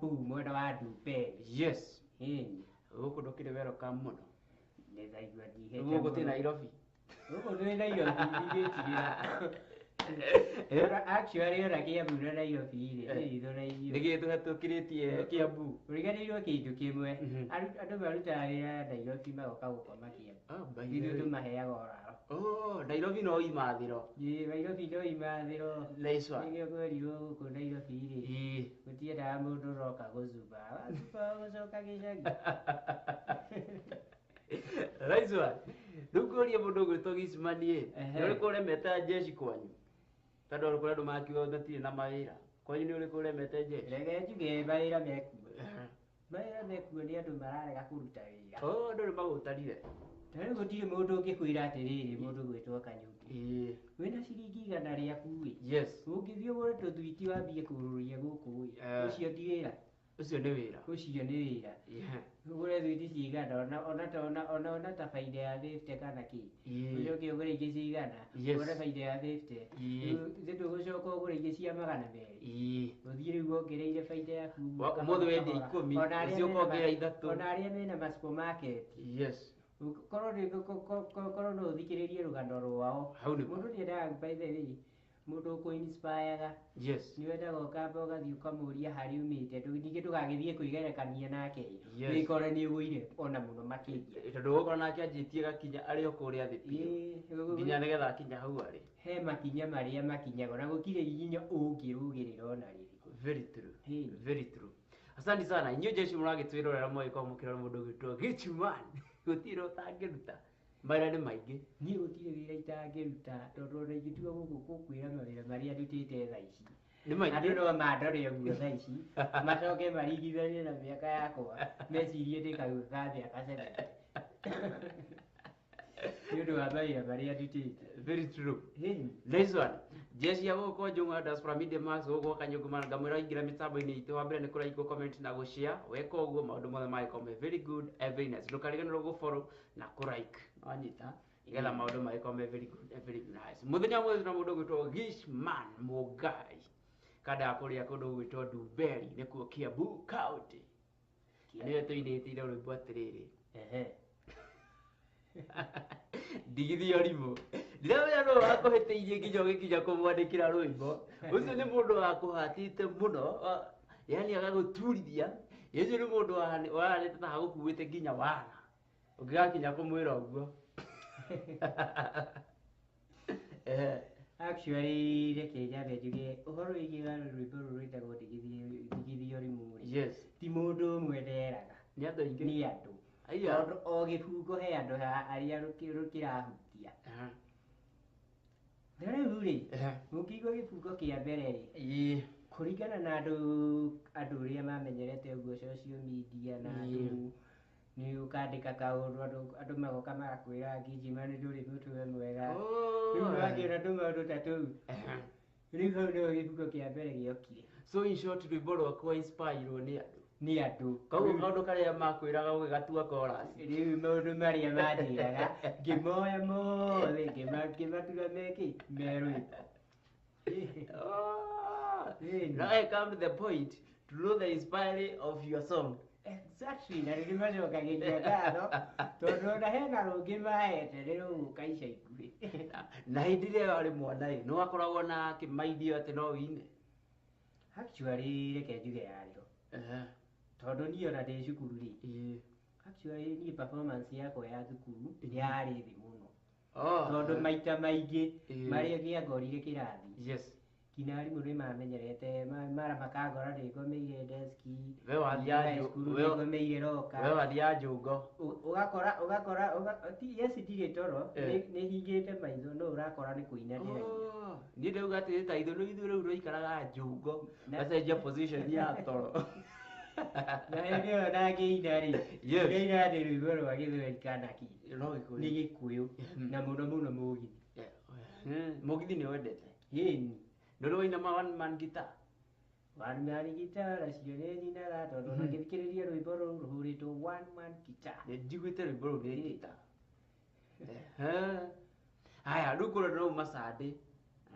Kiambu, mwena wa Ndumberi. Yes. Ĩni. Gũkũ ndũkĩrĩ welcome mũno. Nĩ ndaigua ndihĩte Gũkũ mũno. ti Nairobi. Gũkũ twĩ Nairobi ndigĩtigĩra. Actually ona Kiambu na Nairobi rĩ, nĩ itho na inyuĩ. Nĩkĩĩ tũhetũkĩrĩtie Kiambu? Ũriganĩirwo kĩndũ kĩmwe. Andũ marutaga wĩra Nairobi magoka gũkoma Kiambu. Oh, by the Ithuĩ way. tũmaheaga ũraro. Oh, Nairobi no imathĩro. Ĩ, Nairobi no imathĩro. Nice one. Nĩkĩo kwerirwo gũkũ Nairobi rĩ, gũtiendaga mũndũ ũroka gũcuba. Wacuba ũgũcoka gĩcagi. Nice one. Rĩu ngũrie mũndũ ũgwĩtwo Gicimani ĩ, nĩ ũrĩkũ ũremete jeshi kwanyu? Tondũ kũrĩ andũ makiuga matirĩ na mawĩra. Kwanyu nĩ ũrĩkũ ũremete jeshi? Reke njuge mawĩra mekuo. Mawĩra mekuo nĩ andũ mararega kũruta wĩra. Oh, andũ nĩ magũtarire. Ta rĩu gũtirĩ mũndũ ũngĩkwĩra atĩrĩrĩ, mũndũ ũgwĩtwo Kanyuki. Wĩna ciringi 100 rĩaku ĩ. Ũngĩthiĩ ũgũre tũthwiti wambie kũrũria gũkũ ĩ. Ũcio ti wĩra. Ũcio nĩ wĩra. Ũcio nĩ wĩra. Ũgũre thwiti cigana ona ona ta ona ona ona ta baida ya 50 kana kĩ. Ũcoke ũgũre ingĩ cigana. Ũgũre baida ya 50. Rĩu ndũgũcoka ũgũre ingĩ cia 200. Ũthiĩ rĩu wongereire baida yaku ũguo Ũmũthĩ kahora wendia kahora. 10, Ona arĩa rũciũ mena ũkongerera 3. Ona arĩa mena ma supermarket. Korwo nĩ korwo no ũthikĩrĩrie rũgano rwao. Hau nĩ Mũndũ nĩendaga by the way, mũndũ ũkũ-inspire-ga. Nĩ wendaga ũkamba ũgathiĩ ũkamũria harĩa umĩte, ningĩ ndũgagĩthiĩ kwĩgerekania nake. Wĩkore nĩ ũgũire ona mũno makĩria. Tondũ ũgũkora nake anjĩtie gakinya arĩ o kũrĩa thĩ biũ. Nginya nĩgetha akinya hau arĩ. He makinya marĩa makinyagwo na gũtirĩ ikinya ũngĩrũgĩrĩra ona rĩrĩkũ. Very true. Hey. Very true. Asante sana. Inyuĩ jeshi mũragĩtwĩrorera mũgĩkorwo mũkĩrora mũndũ ũgwĩtwo Gichuman. Gũtirĩ ũtangĩruta. Mawĩra nĩ maingĩ. Niĩ gũtirĩ wĩra itangĩruta tondũ ona ingĩtua gũkũ gũkwĩra mawĩra marĩa ndutĩte thaa ici. Nĩ maingĩ. Andũ no mandore ũguo thaa ici, macoke maringithanie na mĩaka yakwa, mecirie ndĩ kaguka ka mĩaka 70. Nĩ ũndũ wa mawĩra marĩa ndutĩte. Very true. Hey. Nice one. Jeshi ya gũkũ Njung'wa Diaspora Media Max gũkũ Kanyũngũ man ngamwĩra ingĩra mĩtambo-inĩ itũ wa mbere nĩ kũraikwo comment na gũshare weka ũguo maũndũ mothe magĩkorwo me very good and very nice ndũkariganĩrwo gũfollow na kũlike wanyita nĩgetha maũndũ magĩkorwo me very good and very nice. Mũthenya ũmwe na mũndũ ũgwĩtwo Gishman Mũngai kanda ya kũrĩa kũndũ gũgwĩtwo Ndumberi nĩkuo Kiambu County. Nĩwe tũinĩtĩire rwĩmbo atĩrĩrĩ. Ndigithia rimũ. Ndiramenya nũ wakũhĩtĩirie nginya ũgĩkinya kũmwandĩkĩra rwĩmbo. Ũcio nĩ mũndũ wakũhatĩte mũno, yani agagũturithia. Ũcio nĩ mũndũ wahanĩte ta agũkuĩte nginya wana. Ũngĩgakinya kũmwĩra ũguo. Actually reke nyambe njuge ũhoro wĩgiĩ wa rwĩmbo rũrũ rwĩtagwo ndigithia rimũ rĩ. Ti mũndũ ũmwe nderaga. Nĩ andũ aingĩ. Nĩ andũ. Aya. Tondũ o gĩbungo he andũ arĩa rũkĩrahutia. Na rĩu rĩ, ũngĩigua gĩbungo kĩa mbere rĩ, kũringana na andũ ũrĩa mamenyerete ũguo social media na andũ nĩ ũkandĩka kaũndũ andũ magoka magakwĩra Gijima nĩ ndũrĩ mũtwe mwega. Rĩu nĩwakĩona tũmaũndũ ta tũu. Rĩu hau nĩho gĩbungo kĩa mbere gĩokire. So in short rwĩmbo rwaku inspire-irwo nĩ andũ. Nĩ andũ. Koguo kaũndũ karĩa makwĩraga ũgĩgatua chorus. Rĩu maũndũ marĩa manjĩraga ngĩmoya mothe ngĩmatura mekĩ me rwĩmbo. Now I come to the point to know the inspiring of your song. Exactly, na rĩu nĩmacokagĩria ngatho tondũ ona hena rũngĩ mahete nĩ rũgũka ica ikuhĩ. Na hĩndĩ ĩrĩa warĩ mwana ĩ, nĩ wakoragwo na kĩmaithio atĩ no wĩine? Actually reke njuge yarĩ ho. Tondũ niĩ ona ndĩ cukuru rĩ, actually niĩ performance yakwa ya thukuru yarĩ thĩ mũno. Tondũ maita maingĩ marĩa kĩangorire kĩrathi. Nginya arimũ nĩ mamenyerete, mara makangora ndĩ ngomeire deski, We wathiaga cukuru ndĩ ngomeire locker. We wathiaga njũngo. Ũgakora, ũgakora, ti, yes, ndirĩ toro, nĩ hingĩte maitho, no ũrakora nĩ kũina ndĩraina. Niĩ ndauga atĩrĩ, ta ithuĩ ithuĩ rĩu tũraikaraga njũngo, gacenjia position ya toro. Na hĩndĩ ĩyo ndangĩina rĩ, ndĩraina nĩ rwĩmbo rwa Gĩthweri kana kĩ? No Gĩkũyũ. Nĩ Gĩkũyũ, na mũno mũno mũgithi. Mũgithi nĩ wendete? Ĩni. Nĩ ũrĩ waina ma one man guitar? One man guitar nacio nĩ nyinaga tondũ ona ngĩthikĩrĩria rwĩmbo rũu rũhũrĩtwo one man guitar. Nĩ njiguĩte rwĩmbo rũu nĩ guitar. Haya, rĩu kũrĩa ndĩrauma Sunday,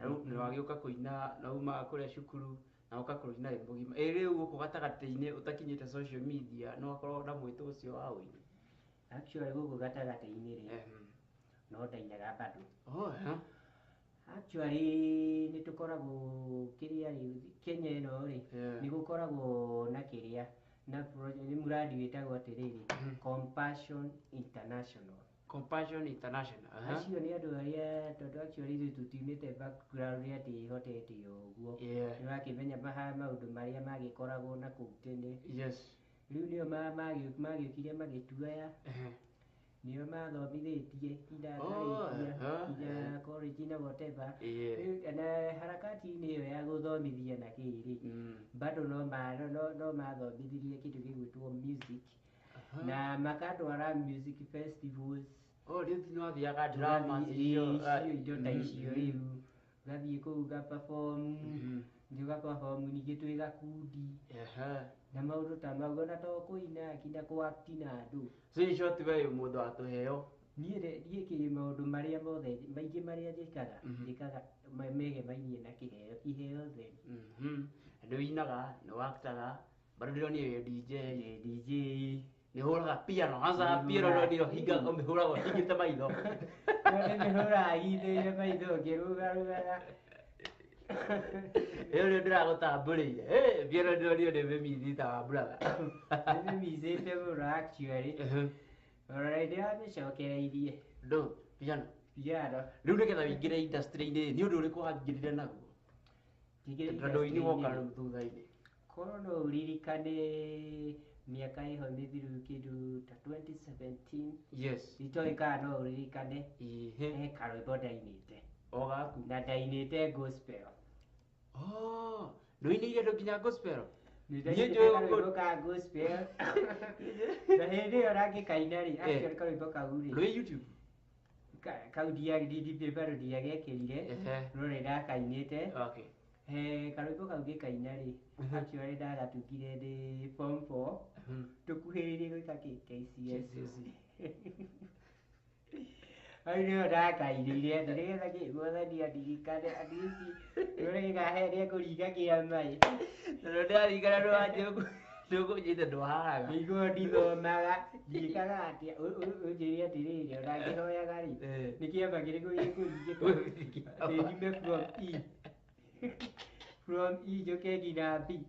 rĩu nĩ wagĩũka kũina, na uma kũrĩa cukuru, Na ũgakorwo wĩ mũgima. Ĩ rĩu gũkũ gatagatĩ-inĩ ũtakinyĩte social media no akorwo na mwĩtũ ũcio wa ũini? Actually gũkũ gatagatĩ-inĩ rĩ, no ndainaga bado. Oh, eh. Actually nĩ tũkoragwo kĩrĩa rĩ, Kenya ĩno rĩ, nĩ gũkoragwo na kĩrĩa na nĩ muradi wĩtagwo atĩrĩrĩ, Compassion International. Compassion International. Aha. Acio nĩ andũ arĩa, tondũ actually ithuĩ tũtiumĩte background atĩ ĩhotete ũguo, nĩ wakĩmenya maũndũ marĩa magĩkoragwo na kũu tene. Rĩu nĩo magĩũkire magĩtuoya, nĩo mathomithĩtie nginya ngarĩkia, nginya college na whatever. Rĩu na harakati-inĩ ĩyo ya gũthomithia na kĩ rĩ, bado no mathomithirie kĩndũ gĩgwĩtwo music, na makatwara music festivals. Oh, rĩu nĩ wathiaga drama Tũgathiĩ, icio, ĩĩ, icio indo ta icio, rĩu ũgathiĩ kũu ũga-perform, ũga-perform ningĩ twĩ gakundi, na maũndũ ta mau, ona to kũina, nginya kũ-act na andũ. So in short we wĩ mũndũ wa tũheo. Niĩ rĩ, niĩ kĩ maũndũ marĩa mothe maingĩ marĩa njĩkaga, njĩkaga megemainie na kĩheo, iheo theri. Nĩ ũinaga, nĩ waktaga, bado ndĩronire wĩ DJ. Ndĩ DJ. Nĩ ũhũraga piano, kwanza Nĩ piano hũraga. ndĩronire ũhinga, ũmĩhũraga ũhingĩte maitho. No nĩmĩhũraga hingĩte maitho ngĩrũgarũgaga. Ĩyo nĩyo ndĩragũtambũrĩire. Eh, piano ndĩronire nĩ mĩmithita wa brother. Nĩmĩmicĩte mũno actually. Ona nĩ ndĩramĩcokereirie. Ndũ, piano. Piano. Rĩu nĩgetha wĩingĩre industry-inĩ, nĩ ũndũ ũrĩkũ wangĩrire naguo? Njingĩre Tondũ ũini woka industry-inĩ. rĩu thutha-inĩ. Korwo no ũririkane mĩaka ĩho mĩthiru kĩndũ ta 2017. Itoĩ kana no ũririkane. He karwĩmbo ndainĩte. O gaku. Na ndainĩte gospel. Oh, ndũinĩire andũ nginya gospel? Nĩ Niĩ ndainĩte njũĩ karwĩmbo ka gospel. Na hĩndĩ ĩyo ngĩkaina rĩ, actually karwĩmbo kau rĩ. Rwĩ YouTube? Kau bado ndiagekĩrire, no nĩ ndakainĩte. He karwĩmbo kau ngĩkaina rĩ, actually ndagatungire ndĩ form 4, tũkuhĩrĩirie gwĩka kĩ? KCSE. KCSE. Hau nĩho ndakainĩire atĩ nĩgetha kĩ, Mwathani andirikane at least ũrĩa gĩkahe nĩekũringa kĩama ĩ. Tondũ ndĩraririkana ndũkũnjĩte ndwaharaga. Nĩguo ndithomaga, ndiĩkaga atĩa, ũnjĩre atĩrĩrĩ, ona ngĩhoyaga rĩ, nĩ kĩama kĩrĩkũ gĩkũringĩka? Atĩ nyume from E. From E njũke nginya B.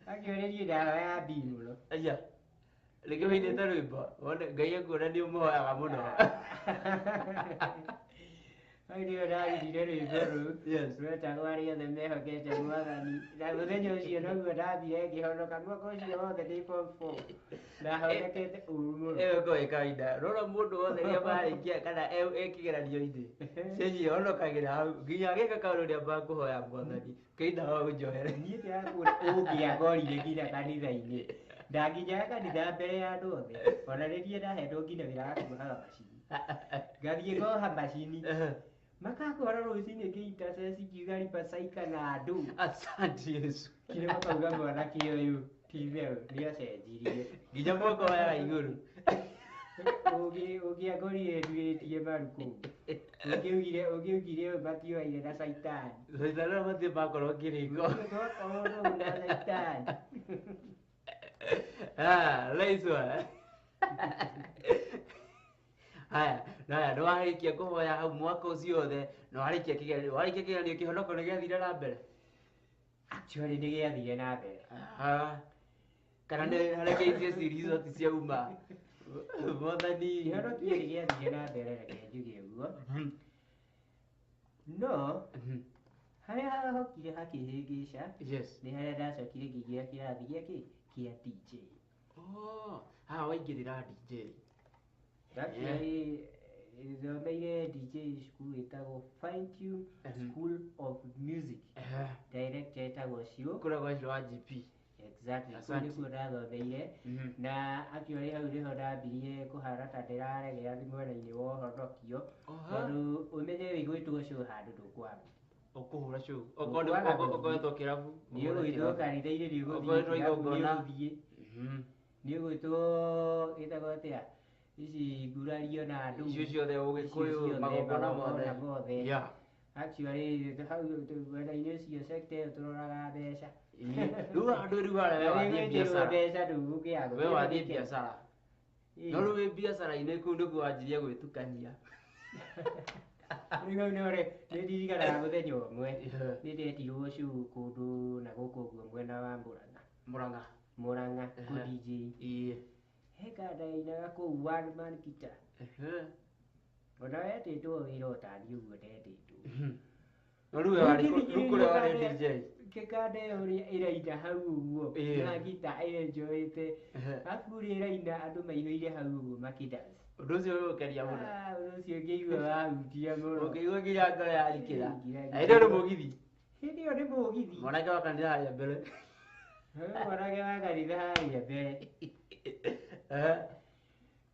Actually niĩ ndahoyaga B mũno. Aya. Rĩngĩ wĩinĩte rwĩmbo, wone Ngai ekuona nĩ ũmũhoyaga mũno. Hau nĩho ndarutire rwĩmbo rũu, rwetagwo arĩa othe mehokete Mwathani. Na mũthenya ũcio noguo ndathire ngĩhonoka, mwaka ũcio wothe ndĩ form 4. Ndahonokete ũru mũno. Ĩyo ĩkoragwo ĩ kawaida. Rora mũndũ wothe rĩrĩa marĩkia kana e kĩgeranio-inĩ, cenjia honokagĩra hau nginya agĩka kaũndũ nĩambaga kũhoya Mwathani, Ngai ndahoya ũnjohere. Niĩ ndĩrakwĩra ũngĩangorire nginya kanitha-inĩ. Ndakinyaga kanitha mbere ya andũ othe. Ona nĩ niĩ ndahetwo nginya wĩra wa kuohaga macini. Ngathiĩ ngoha macini. Makakora rũcinĩ ngĩ-intercess ngiuga ribacaika na andũ. Asante Yesu. Kĩrĩa makauga mwanake ũyũ ti itherũ nĩacenjirie. Nginya mwaka woyaga igũrũ. Ũngĩangorire nduĩtie maru kũu. Ũngĩaugire ũyũ matioaire na caitani. Caitani no mathiĩ makorwo kĩrĩko. Twakorwo nũũ na caitani. Ah, nice one. Haya, haya, nĩ warĩkia kũhoya hau mwaka ũcio wothe, nĩ warĩkia kĩgeranio, warĩkia kĩgeranio kĩhonoko nĩ gĩathire na mbere? Actually nĩ gĩathire na mbere. Aha. Kana nĩ harĩa KCSE result ciauma? Mwathani. Kĩhonokio nĩ gĩathire na mbere, reke njuge ũguo. No, harĩa hahokire hakĩhĩngĩca, nĩ harĩa ndacokire ngĩingĩra kĩrathi gĩa kĩ? Kĩa DJ. Oh, haha waingĩrĩra DJ. Actually, thomeire DJ cukuru ĩtagwo Fine Tune School of Music. Director etagwo Shiro. Kũrĩa gwa Shiro wa GP. Exactly. Kũu Asante. nĩkuo ndathomeire. Na actually hau nĩho ndambirie kũhana ta ndĩraregera mwena-inĩ wa ũhonokio. Tondũ ũmenye wĩgwĩtwo show handũ ndũkwamba. Ũkũhũra show. Ũkwaga Okorwo gũthiĩ. ũkoretwo kĩrabu. Nĩ ũgwĩtwo kanitha-inĩ, nĩ ũgũthiĩ Ũkoretwo kĩrabu, nĩ igongona. ũgũthiĩ. Nĩ ũgwĩtwo ĩtagwo atĩa? Ici ngurario na andũ. Icio ciothe Icio ũgĩkũyũ, ciothe, magongona mothe. magongona mothe. Actually hau mwena-inĩ ũcio sector ĩyo tũroraga mbeca. Rĩu andũ rĩu harĩa we wathiĩ biacara, mbeca ndũgũkĩaga. We wathiĩ biacara, no rĩu wĩ biacara-inĩ kũu nĩkuo wanjirie gwĩtukania. Rĩu nĩ ũrĩ nĩ ndirikanaga mũthenya ũmwe nĩ ndetirwo show kũndũ na gũkũ ũguo mwena wa Murang'a. Murang'a. Murang'a kũ DJ. He kanda yainaga kũu one man guitar. Ona wetĩtwo wĩra ũtaniĩ ũguo ndetĩtwo. No rĩu we warĩ rĩu kũrĩa warĩ DJ. Kĩkanda ĩyo ũrĩa ĩraina hau ũguo na gita ĩenjoyĩte, arabu ũrĩa ĩraina andũ maihũire hau ũguo makĩdance. Ũndũ ũcio ũgũkenia mũno. Ah, ũndũ ũcio ngĩigua wahutia mũno. Ũkĩigua nginya ngoro yarikĩra. Nginya. Hĩndĩ ĩyo nĩ mũgithi. Hĩndĩ ĩyo nĩ mũgithi. Mwanake wa kanitha harĩa mbere. Mwanake wa kanitha harĩa mbere.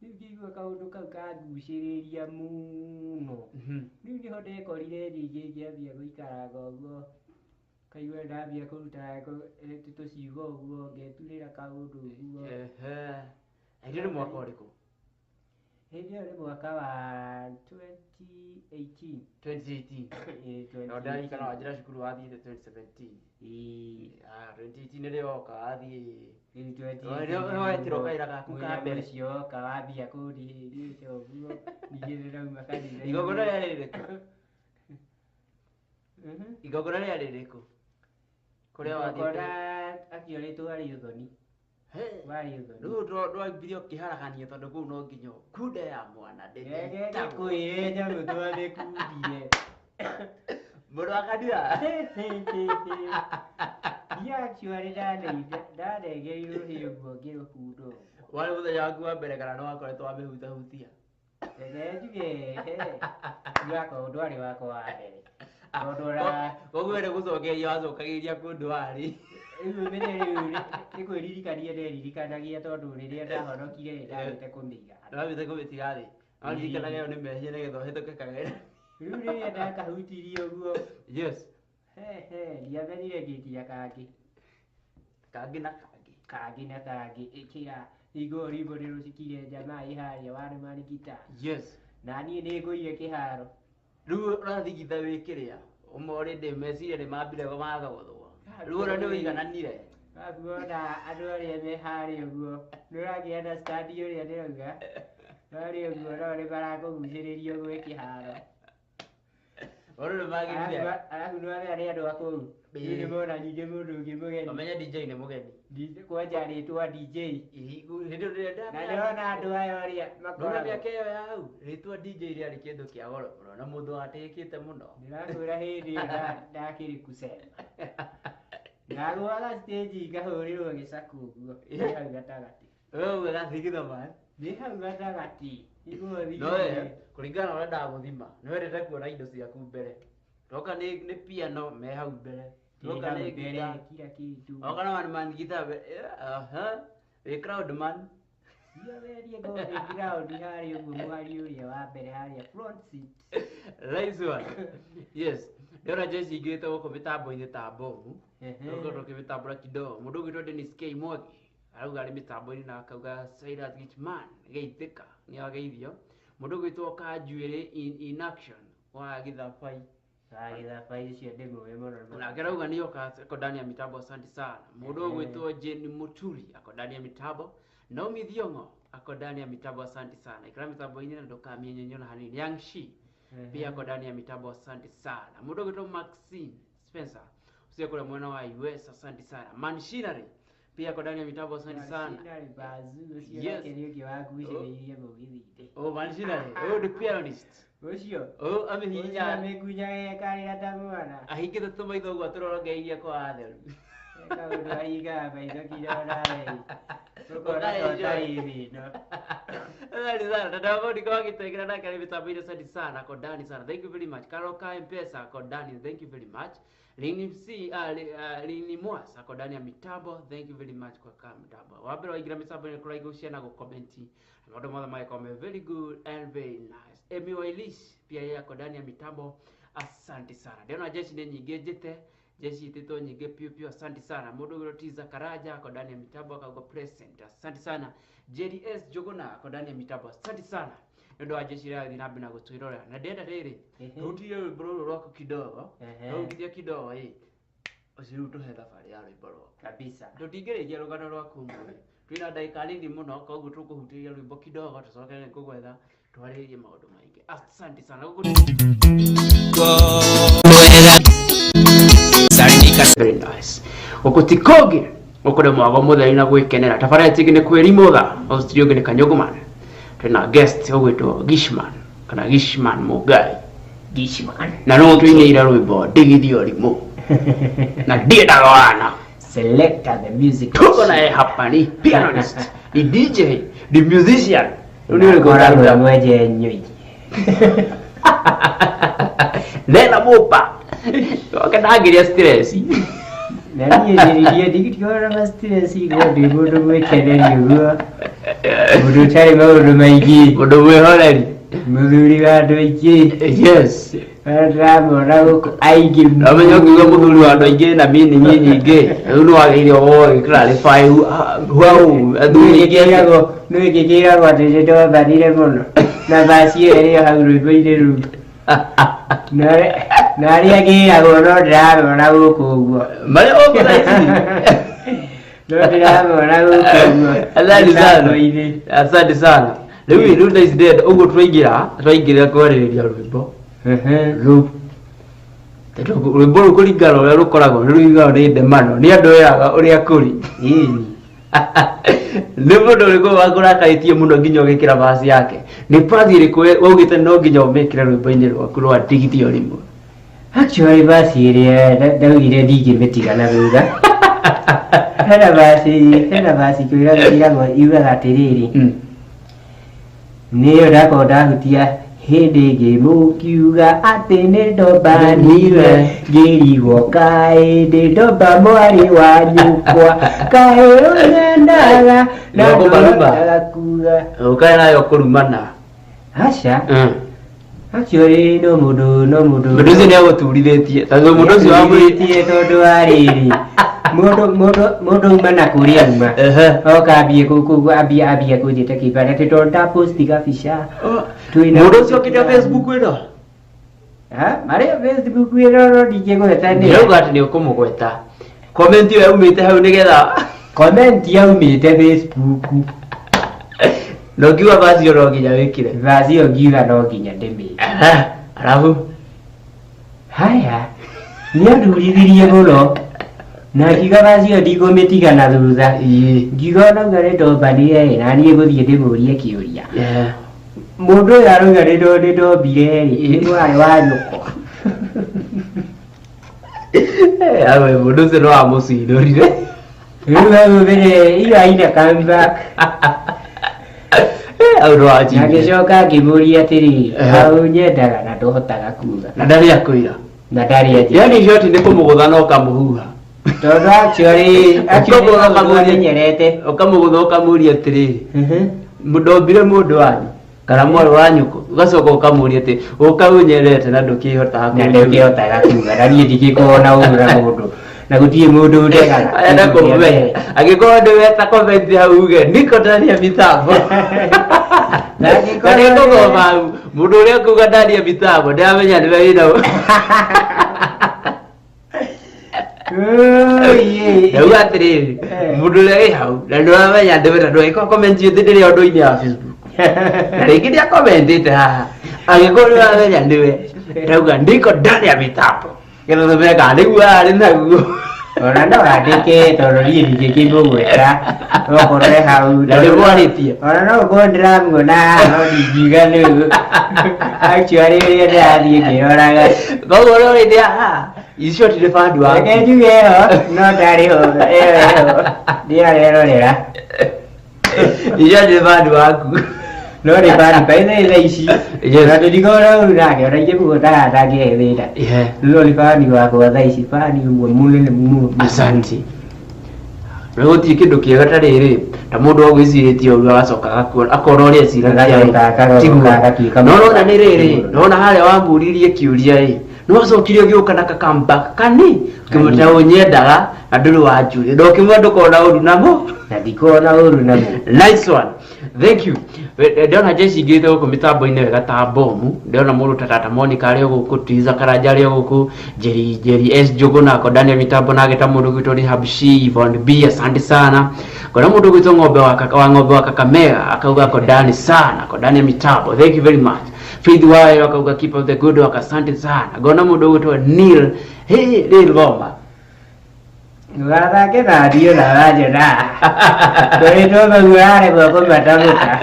Rĩu ngĩigua kaũndũ kau kangucĩrĩria mũno. Rĩu nĩho ndekorire ningĩ ngĩambia gũikaraga ũguo, kaigua ndambia kũruta tũciugo ũguo, ngeturĩra kaũndũ ũguo. Hĩndĩ ĩyo nĩ mwaka ũrĩkũ? Hĩndĩ ĩyo nĩ mwaka wa 2018. 2018. Ĩĩ. No ndarikana wanjĩra cukuru wathiĩte 2017. Ĩĩ. Ah, 2018 nĩrĩo woka wathiĩ. Rĩu Nĩ wetirwo kawĩra gaku ka mbere. Ũcio woka wambia kũndihĩrĩria ũguo, ningĩ ndĩrauma kanitha. Igongona rĩarĩ rĩrĩkũ? Igongona rĩarĩ rĩrĩkũ? Kũrĩa wathiĩte? Igongona actually twarĩ ũthoni. Warĩ ũthoni. Rĩu ndwambirie ũkĩharagania tondũ kũu no nginya kunde ya mwana Reke ndĩtagwo. ngĩkwĩre nyamũ twamĩkundire. Mũndũ wa kanitha. Niĩ actually ndarengerirwo rũhĩ ũguo ngĩrũkunda ũguo. Warĩ mũthenya waku wa mbere kana nĩ wakoretwo wamĩhutahutia? Reke njuge wakwa ndwarĩ wakwa wa mbere. Tondũ ona Koguo nĩ gũcokeria wacokagĩria kũndũ warĩ. Rĩu ũmenye rĩu nĩ kwĩririkania nderirikanagia tondũ rĩrĩa ndahonokire nĩ ndagĩte kũmĩiga. Ndwambĩte kũmĩtiga thĩ. No ririkanaga ĩyo nĩ mehia nĩgetha ũhĩtũke kagera. Rĩu rĩrĩa ndakahutirie ũguo, he ndiamenyire ngĩtia kangĩ. Kangĩ na kangĩ. Kangĩ na kangĩ ĩkĩra igũrũ rimbo nĩrũcikire jamaa ĩ harĩa one man guitar. Na niĩ nĩ ngũire kĩharo. Rĩu ũrathigitha wĩ kĩrĩa. Ũma already meciria nĩ mambire mathogothwo. Rĩu ona nĩ ũigananire. Arabu wona andũ arĩa me harĩa ũguo nĩ ũrakĩ understand ũrĩa ndĩrauga. Harĩa ũguo nao nĩ marakũgucĩrĩria ũgwe kĩharo. Ona nĩ magĩrire. Arabu nĩ wamenya nĩ andũ a kũu. Rĩu nĩ mona ningĩ mũndũ ũngĩ mũgeni. Ũmenye DJ nĩ mũgeni. Kwanja rĩtwa DJ. Hĩndĩ ĩrĩa Na nĩwona andũ aya ũrĩa Ndona makoragwo. mĩaka ĩyo ya hau rĩtwa DJ rĩarĩ kĩndũ kĩa goro mũno na mũndũ watĩĩkĩte mũno. Ndĩrakwĩra hĩndĩ ĩyo ndakĩrĩ kusema. Ndagũaga stage ngahũrĩrwo gĩcakũ ũguo. Nĩ hau gatagatĩ. Wewe ũguo gathigitha ma. Nĩ hau gatagatĩ. Nĩguo No we thigithie. kũringana na ũrĩa ndagũthima nĩ wendete kuona indo ciaku mbere. Toka nĩ piano me hau mbere. Ndĩ Toka hau nĩ mbere guitar. kila kitu. Oka na one man guitar mbere. Aha. Wĩ crowd man. Ndiagerie ngorwo ground harĩa ũguo mũhari ũrĩa wa mbere harĩa front seat. Nice one. Yes. Ndĩrona jeshi ingĩte gũkũ mĩtambo-inĩ ta bomu. Ũkorwo ũkĩmĩtambũra kidogo. Mũndũ ũgwĩtwo Dennis K Mwangi arauga arĩ mĩtambo-inĩ na akauga Cyrus Gichman geithĩka nĩ ageithio. Mũndũ ũgwĩtwo Kanjuĩrĩ in action wa Gĩthabai. Wa Gĩthabai ũcio ndĩmũĩ mũno. Nake arauga nĩ oka ako ndani ya mitambo, asante sana. Mũndũ ũgwĩtwo Jane Muturi ako ndani ya mitambo. Naomi Thiong'o ako ndani ya mitambo, asante sana. Ikara mitambo-inĩ na ndũkamĩenyenye ona hanini. Yang Shi pia ako ndani ya mitambo, asante sana. Mũndũ ũgwĩtwo Maxine Spencer usiye kule mwena wa US, asante sana. Manshinari pia ako ndani ya mitambo, asante sana. Manshinari bazu ũcio Yes. nake nĩ ũngĩ wangucĩrĩirie mũgithi-inĩ. Oh, Manshinari, oh the pianist. Ũcio. Oh, Ũcio amehihinya amĩkunyaga ekarĩra ta mwana. ahingĩte tũmaitho ũguo atũrorongeirie kwa atheru. Kaũndũ ahingaga maitho nginya onawe. Ũkona ta ũtarĩ thĩ ĩno. Asante sana. Dada wangu niko wakitengera nake ni mitambo asante sana. Ako ndani sana. Thank you very much. Karoka M-Pesa ako ndani. Thank you very much. Lini MC Lini Mwas ako ndani ya mitambo. Thank you very much kwa kama mitambo. Wabere waingira mitambo ni kuraigũ ciana gũkomenti. Maũndũ mothe magĩkorwo me very good and very nice. Emi Wailish pia yeye ako ndani ya mitambo. Asante sana. Ndĩrona jeshi nĩ nyingĩ njĩte. Jeshi itĩtwo nyingĩ piũ piũ, asante sana. Mũndũ ũgwĩtwo Tiza Karaja ako ndani ya mitambo akauga present, asante sana. JDS Jogona ako ndani ya mitambo, asante sana. Nĩ ũndũ wa jeshi ĩrathiĩ na mbere na gũtwĩrorera na ndĩrenda rĩrĩ rũtirie rwĩmbo rũrũ rwaku kidogo. Rũgithia kidogo ĩ ũcio rĩu tũhe thabarĩ ya rwĩmbo rwaku. Kabisa. Tũtingĩrĩkia rũgano rwaku ũmũthĩ, twĩna ndagĩka nini mũno, koguo tũkũhutĩria rwĩmbo kidogo tũcoke kũgwetha twarĩrĩrie maũndũ maingĩ. Asante sana. Gũkũ very nice. Gũkũ ti kũngĩ, gũkũ nĩ mwago mũtheri na gwĩkenera. Tabarĩra tingĩ nĩ kwĩrimũtha, o studio ũngĩ nĩ Kanyũngũman. Twĩna guest ũgwĩtwo Gishman kana Gishman Mũngai. Gishman. Na no tũinĩire rwĩmbo ndigithia ũrimũ na ndiendaga wana. Selector the music. Tuko naye hapa ni pianist, ni DJ, ni musician. Rĩu nĩ ũrĩkũ Koragwo ũraruta? mwenje nyũi. Lena Mopa. Oke ndangĩrĩa stress. Na niĩ njĩrĩrie ndigitikorwo na stress igwo ndĩ mũndũ gwĩkeneria ũguo. Mũndũ ũtarĩ maũndũ maingĩ. Mũndũ mwĩhoreri. Mũthuri wa andũ aingĩ. Yes. Arĩa ndĩramona gũkũ aingĩ. Amenya ũkiuga mũthuri wa andũ aingĩ na meaning nyingĩ. Rĩu nĩ wagĩrĩire ũkorwo ũgĩ clarify hau athuri aingĩ atĩa. Nĩ ngĩkĩragwo atĩ nĩ ndombanire mũno na vaci ĩyo ĩrĩ o hau rwĩmbo-inĩ rũu. Na arĩa ngĩragwo no ndĩramona gũkũ ũguo. Marĩa gũkũ thaa ici. No ndĩramona gũkũ ũguo. Asante sana. Mĩtambo-inĩ. Asante sana. Rĩu thaa ici ndĩrenda ũguo twaingĩra kwarĩrĩria rwĩmbo rũu. Tondũ rwĩmbo rũu kũringana na ũrĩa rũkoragwo nĩ rũiguagwo nĩ ndemano nĩ andũ eraga ũrĩa kũrĩ. Ĩni. Nĩ mũndũ ũrĩkũ wakũrakarĩtie mũno nginya ũgĩkĩra vaci yake? Nĩ pathi ĩrĩkũ waugĩte no nginya ũmĩkĩre rwĩmbo-inĩ rwaku rwa ndigithia ũrimũ? Actually vaci ĩrĩa ndaugire ndingĩmĩtiga na thutha. Hena vaci kwĩragwo yugaga atĩrĩrĩ, nĩyo ndakorwo ndahutia hĩndĩ ĩngĩ mũkiuga atĩ nĩ ndombanire ngĩrigwo kaĩ ndĩ ndomba mwarĩ wa nyũkwa kaĩ ũnyendaga na Nĩũkũmaruma. ndũhotaga kuga. Ũkae nayo kũrumana. Aca, actually no mũndũ no mũndũ Mũndũ ũcio nĩ agũturithĩtie tondũ mũndũ ũcio wamwĩtie wamwĩtie tondũ wa rĩrĩ mũndũ uma na kũrĩa uma oka ambie ambie kũnjĩta kĩbanda atĩ tondũ ndaposti gabica twĩna Mũndũ ũcio okĩte Facebook ĩno. Ha? Marĩa Facebook ĩno no ndingĩgweta nĩ Ndĩrauga atĩ nĩ ũkũmũgweta. Comment ĩyo yaumĩte hau nĩgetha comment yaumĩte Facebook. Na ũngiuga vaci ĩyo no nginya wĩkĩre. Vaci ĩyo ngiuga no nginya ndĩmĩke. Arabu Haya, nĩ andurithirie mũno na ngiuga vaci ĩyo ndikũmĩtiga na thutha. Ngiuga onauga nĩ ndombanire ĩ, na niĩ ngũthiĩ ndĩmũrie kĩũria. Mũndũ ũyũ arauga nĩ ndombire rĩ, nĩ mwarĩ wa nyũkwa. Awe mũndũ ũcio no amũcindũrire. Rĩu hau mbere iyo aina comeback. Au no Na anjigire. ngĩcoka ngĩmũria atĩrĩrĩ, hau nyendaga na ndũhotaga kuga. Na ndarĩ akwĩra. Na ndarĩ anjĩra. Yani shoti nĩ kũmũgũtha na ũkamũhuha. Tondũ actually Ũkamũgũtha maũndũ ũkamũria- amenyerete. Ũkamũgũtha ũkamũria atĩrĩrĩ, ndombire mũndũ wanyu kana mwarĩ wa nyũkũ, ũgacoka ũkamũria atĩ ũka ũnyendete na ndũkĩhotaga Na ndũkĩhotaga kuga na niĩ ndingĩkorwo na ũru na mũndũ na gũtirĩ mũndũ ũndegaga. Arenda kũmũmenya angĩkorwo nĩ weta comment hau uge niko ndani ya mitambo. Na angĩkorwo Na nĩngũthoma hau mũndũ ũrĩa ũkuga ndani ya mitambo ndĩramenya nĩwe wĩna. Ndauga atĩrĩrĩ, mũndũ ũrĩa wĩ hau na ndũramenya nĩwe na ndũgĩkorwo comment ĩyo ndĩrĩ ũndũ-inĩ wa Facebook na rĩngĩ nĩakomentĩte haha, angĩkorwo nĩũramenya nĩwe, ndauga niko ndani ya mitambo getha tũmenye kana nĩguo arĩ naguo. Ona no andĩke tondũ niĩ ndingĩkĩmũgweta okorwo e hau. Na nĩmwarĩtie. Ona no ũkorwo ndĩramuona haha no ndingiuga nĩguo. Actually ũrĩa ndĩrathiĩ ngĩroraga. Koguo ũrĩa ũrĩ haha icio ti nĩ bandu waku. Reke njuge ĩyo no ndarĩ ho ĩyo ndĩarerorera. Icio nĩ bandu waku. No nĩ bani by the way thaa ici. Yes. Na ndĩrikorwo na ũru nake ona ingĩmũgweta haha ndangĩhe thĩna. No nĩ bani wakwa thaa ici, bani ũmwe mũnene mũno. Asante. Na gũtirĩ kĩndũ kĩega ta rĩrĩ ta mũndũ agwĩcirĩtie ũru agacoka akona ũrĩa eciragia. Agacoka Tiguo. agatuĩka No mũndũ. nona nĩ rĩrĩ nona harĩa wamũririe kĩũria ĩ nĩ wacokire ũgĩũka na kakamba kani ũkĩmwĩta ũnyendaga na ndũrĩ wanjũria na ũkĩmwĩra ndũkona ũru namo. Na ndikona ũru namo. Nice one, thank you. Ndĩrona jeshi ingĩte gũkũ mĩtambo-inĩ wega ta bomu. Ndĩrona mũndũ ta Tata Monica arĩ o gũkũ, Triza Karanja arĩ o gũkũ, Jerry Jerry S Njũgũ nako Daniel mitambo nake ta mũndũ gwitũ Rehab Shi, Yvonne B, asante sana. Ngona mũndũ gwitũ ng'ombe wa kaka wa ng'ombe wa Kakamega akauga ako ndani sana, ako ndani ya mitambo. Thank you very much. Faith Wayo akauga keep up the good work, asante sana. Ngona mũndũ gwitũ Neil, hey, Neil Goma. Ndũgathake na niĩ na wanjona. Ngoretwo mau aremwo kũmatamũka.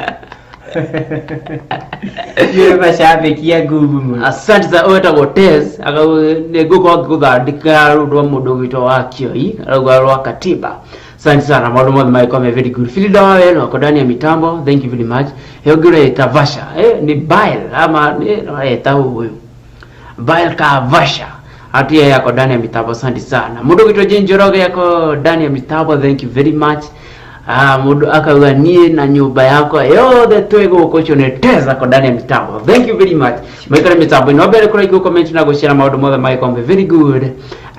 Nĩ macambĩki a ngumu mũno. Asante sana, wetagwo Tez nĩ ngũkorwo ngĩgũthandĩka rũndũ rwa mũndũ gwitũ wa Kioi arauga rwa Katiba. Asante sana, maũndũ mothe magĩkorwo me very good. Filida wa weno ako ndani ya mitambo, thank you very much. He ũngĩ ũreta Vasha, ni Bael ama nĩ areta ũyũ Bael ka Vasha ati yeye ako ndani ya mitambo, asante sana. Mũndũ gwitũ Jane Njoroge ako ndani ya mitambo, thank you very much. Mũndũ akauga niĩ na nyũmba yakwa yothe twĩ gũkũ, ũcio nĩ Tez ako ndani ya mitambo, thank you very much. Maikare mitambo ĩno mbere kũraigwo comment na gũshare, maũndũ mothe magĩkorwo me very good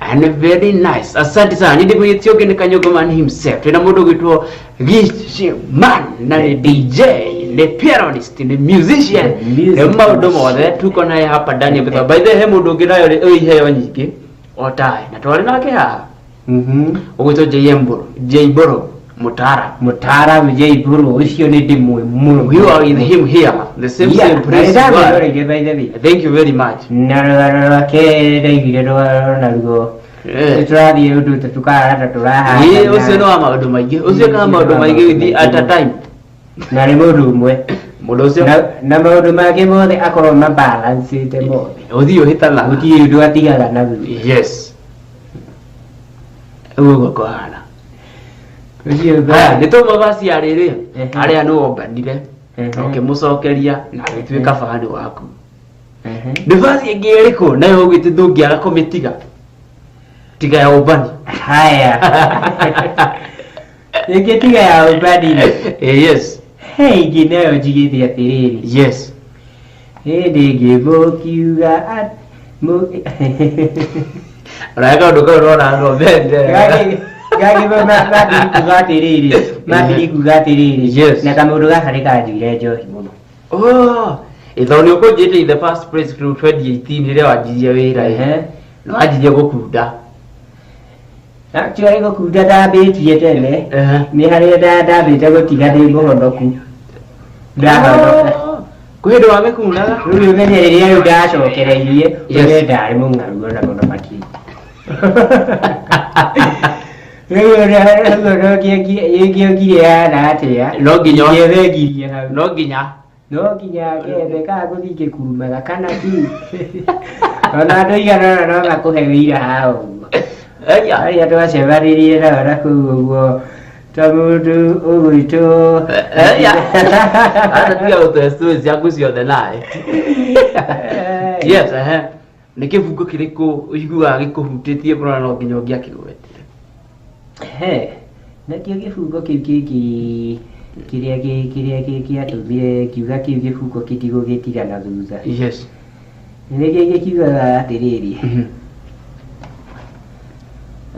and very nice. Asante sana. Nĩ ndĩmwĩtie ũngĩ nĩ Kanyũngũ man himself. Twĩna mũndũ ũgwĩtwo Gichiman na nĩ DJ, nĩ pianist, nĩ musician, nĩ maũndũ mothe tuko naye hapa ndani ya mitambo. By the way, he mũndũ ũngĩ nayo ĩ iheo nyingĩ o tae na twarĩ nake haha ũgwĩtwo J Mburu Mutara. Mũtaaramu J Mburu ũcio nĩ ndĩmũĩ mũno. We are with him here, the same same place you are. Ndamwĩroreire by the way. Thank you very much. Na rũgano rwake ndaiguire rũgano naruo. Nĩ tũrathiĩ ũndũ ta tũkahana ta tũrahana. Ĩĩ, ũcio nĩ wa maũndũ maingĩ, ũcio ekaga maũndũ maingĩ with at a time. Na nĩ mũndũ ũmwe. Mũndũ ũcio Na maũndũ make mothe akorwo mabalancĩte mothe. Ũthiĩ ũhĩtanaga. Gũtirĩ ũndũ atigaga na thutha. Yes, ũguo ũguo kũhana. Ũcio Haya, nĩ tũma basi ya rĩrĩ arĩa nĩ wombanire ũkĩmũcokeria na agĩtuĩka bani waku. Nĩ basi ĩngĩ ĩrĩkũ nayo ũgĩte ndũngĩaga kũmĩtiga tiga ya ũmbani? Haya. Ĩngĩ tiga ya ũmbani rĩ. Yes. He ĩngĩ nayo njigĩte atĩrĩrĩ. Hĩndĩ ĩngĩ mũkiuga Ona kaũndũ kau nona ngombe. Gagi mambiri kuga atĩrĩrĩ, mambiri kuga atĩrĩrĩ. Na kamũndũ gaka nĩ kanjuire njohi mũno. Oh, ĩtho nĩ ũkũnjĩte in the first place through 2018 rĩrĩa wanjirie wĩra ĩ. Nĩ wanjirie gũkunda. Actually gũkunda ndambĩtie tene. Nĩ harĩa ndambĩte gũtiga ndĩ mũhonoku. Ndahonoka. Oh, kwĩ hĩndĩ wamĩkundaga? Rĩu ũmenye rĩrĩa rĩu ndacokereirie, ũrĩa ndarĩ mũng'aru ona mũno makĩria. Rĩu ĩngĩokire hana atĩa? No nginya Ingĩethengirie hau. No nginya. No nginya ngethe kana gũthiĩ ngĩkurumaga kana ki. Ona andũ aigana ũna no makũhe wĩira haha ũguo. Aya. Arĩa twacemanirie nao na kũu ũguo ta mũndũ ũgwĩtwo Aya. Hata tiga gũtũhe stories ciaku ciothe nawe. Yes, ehe. Nĩ kĩbungo kĩrĩkũ ũiguaga gĩkũhutĩtie mũno na no nginya ũngĩakĩgwetire? He, nakĩo kĩbungo kĩu kĩngĩ kĩrĩa kĩrĩa kĩatũmire ngiuga kĩu kĩbungo kĩtigũgĩtiga na thutha. Nĩ gĩkĩ kiugaga atĩrĩrĩ,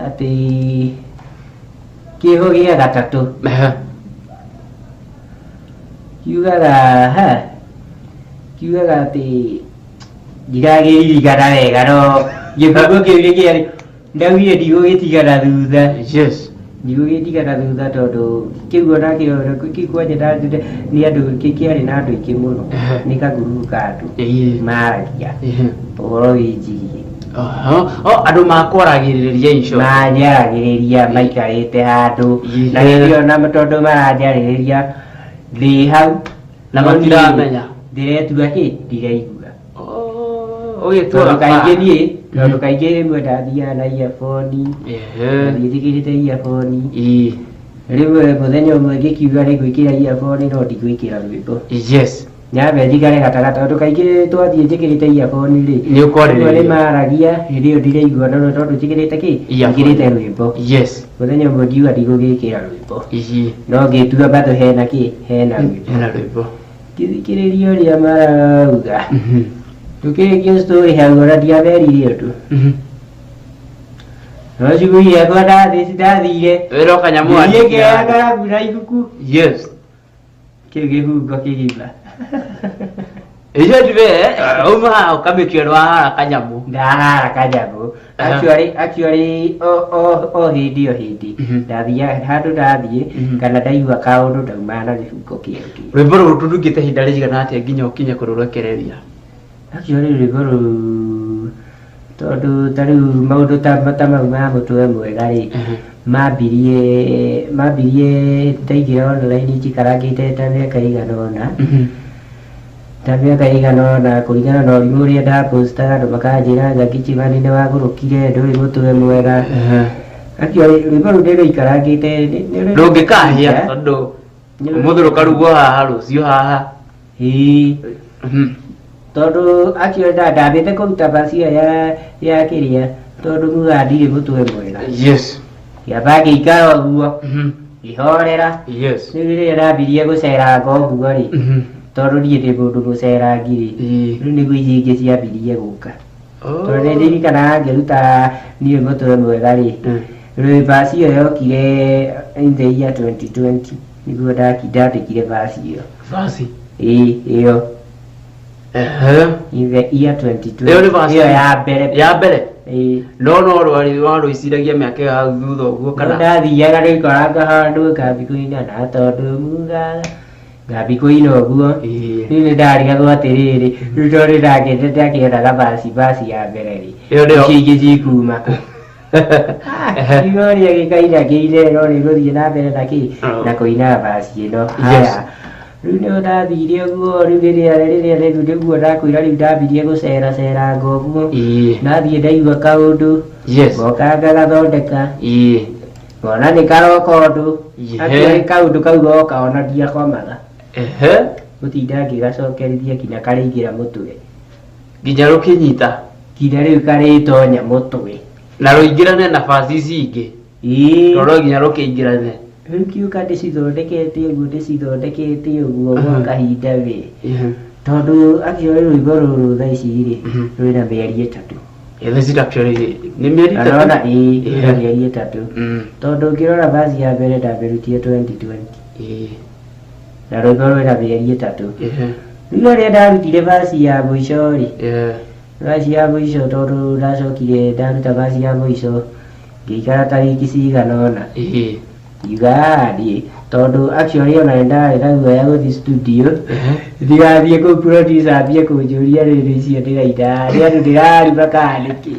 atĩ kĩho gĩa gatatũ kiugaga ha kiugaga atĩ ndiragĩririkana wega no gĩbungo kĩu nĩ kĩarĩ ndaugire ndigũgĩtiga na thutha. Ndigũgĩtiga na thutha tondũ kĩu onakĩo kĩu kwanja nĩ andũ kĩarĩ na andũ aingĩ mũno. Nĩ kagurubu ka andũ maragia ũhoro wĩnjigie. Oh, andũ makwaragĩrĩria icio. Manjaragĩrĩria maikarĩte handũ na hĩndĩ ĩyo na tondũ maranjarĩrĩria ndĩ hau Na matiramenya. Ndĩretua kĩ ndiraigua. Oh, ũgĩtua Tondũ kaingĩ niĩ tondũ kaingĩ rĩmwe ndathiaga na earphone, ngathiĩ njĩkĩrĩte earphone. Rĩmwe mũthenya ũmwe ngĩkiuga nĩ ngwĩkĩra earphone no ndigwĩkĩra rwĩmbo. Nyambe njikare gatagatĩ tondũ kaingĩ twathiĩ njĩkĩrĩte earphone rĩ, Nĩ ũkwarĩrĩria. rĩmwe nĩ maragia hĩndĩ ĩyo ndiraigua no tondũ njĩkĩrĩte kĩ? Njĩkĩrĩte rwĩmbo. Mũthenya ũmwe ngiuga ndigũgĩkĩra rwĩmbo. No ngĩtua bado hena kĩ? Hena rwĩmbo. Hena rwĩmbo. Ngĩthikĩrĩria ũrĩa marauga. Tũkĩrĩkia story hau ona ndiamerire ũndũ. No ciugo iria ndathire. Wĩra ũkanyamũ Niĩ ngĩoya karamu na ibuku. Kĩu kĩbungo kĩgima. Icio ndibe uma haha ũkamĩtua ndwahara kanyamũ. Ndahara kanyamũ. Actually o hĩndĩ o hĩndĩ ndathiaga handũ ndathiĩ kana ndaigua kaũndũ ndaumaga na gĩbungo kĩerũ kĩu. Rwĩmbo rũrũ tũrungĩte ihinda rĩigana atĩa nginya ũkinye kũrũrekereria? Actually rwĩmbo rũu tondũ ta rĩu maũndũ ta mau ma mũtwe mwega rĩ, mambirie ndaingĩra online njikarangĩte ta mĩaka ĩigana ũna, ta mĩaka ĩigana ũna kũringana na ũrimũ ũrĩa ndapostaga andũ makanjĩra anga Kichimani nĩ wagũrũkire ndũrĩ mũtwe mwega. Actually rwĩmbo rũu nĩ rũikarangĩte Rũngĩkahĩa tondũ ũmũthĩ rũkarugwo haha rũciũ haha. Ĩĩ. Tondũ actually ndambĩte kũruta verse ĩyo ya kĩrĩa tondũ mugaga ndirĩ mũtwe mwega. Ngĩamba ngĩikara ũguo ngĩhorera. Rĩu rĩrĩa ndambirie gũceranga ũguo rĩ, tondũ niĩ ndĩ mũndũ mũcerangi rĩ, rĩu nĩguo icio ingĩ ciambirie gũka. Tondũ nĩ ndirikanaga ngĩruta niĩ mũtwe mwega rĩ, rĩ verse ĩyo yokire in the year 2020 nĩguo ndandĩkire verse ĩyo. Verse? Ĩĩ, ĩyo. In the year 2020. Ĩyo nĩ verse Ĩyo ya mbere. Ya mbere? Ĩĩ. No no warũiciragia mĩaka ĩyo hau thutha ũguo kana? No ndathiaga ndĩkoranga handũ ngambi kũina na tondũ mugaga ngambi kũina ũguo. Rĩu nĩ ndarigagwo atĩrĩrĩ, rĩu tondũ ndakĩendaga verse ya mbere rĩ, Ĩyo nĩyo. icio ingĩ cikuma kũ? Igoria gĩkaina kĩine no rĩgũthiĩ na mbere na kĩ? Na kũina verse ĩno. Haya. Rĩu nĩho ndathire ũguo, rĩu rĩrĩa rĩu nĩguo ndakwĩra rĩu ndambirie gũceraceranga ũguo. Ndathiĩ ndaigua kaũndũ. Ngoka ngagathondeka. Ngona nĩ karoka ũndũ. Actually kaũndũ kau goka ona ndiakomaga. Gũtinda ngĩgacokerithia nginya karĩingĩra mũtwe. Nginya rũkĩnyita. Nginya rĩu karĩtonya mũtwe. Na rũingĩrane na verse ici ingĩ. Tondũ nginya rũkĩingĩrane. Rĩu ngiũka ndĩcithondekete ũguo, ndĩcithondekete ũguo gwa kahinda we. Tondũ actually rwĩmbo rũrũ thaa ici rĩ, rwĩna mĩeri ĩtatũ. Yeah, this is actually nĩ mĩeri ĩtatũ. Ũrona, ĩĩ, rwĩna mĩeri ĩtatũ. Tondũ ũngĩrora verse ya mbere ndamĩrutire 2020. Na rwĩmbo rwĩna mĩeri ĩtatũ. Rĩu rĩrĩa ndarutire verse ya mũico rĩ, verse ya mũico tondũ ndacokire ndaruta verse ya mũico ngĩikara ta wiki cigana ũna. Ngiuga niĩ tondũ actually ona nĩ ndarĩ na guoya gũthiĩ studio, ndigathiĩ kũu producer ambie kũnjũria rĩrĩ icio ndĩraina nĩ andũ ndĩraruma kana nĩkĩ.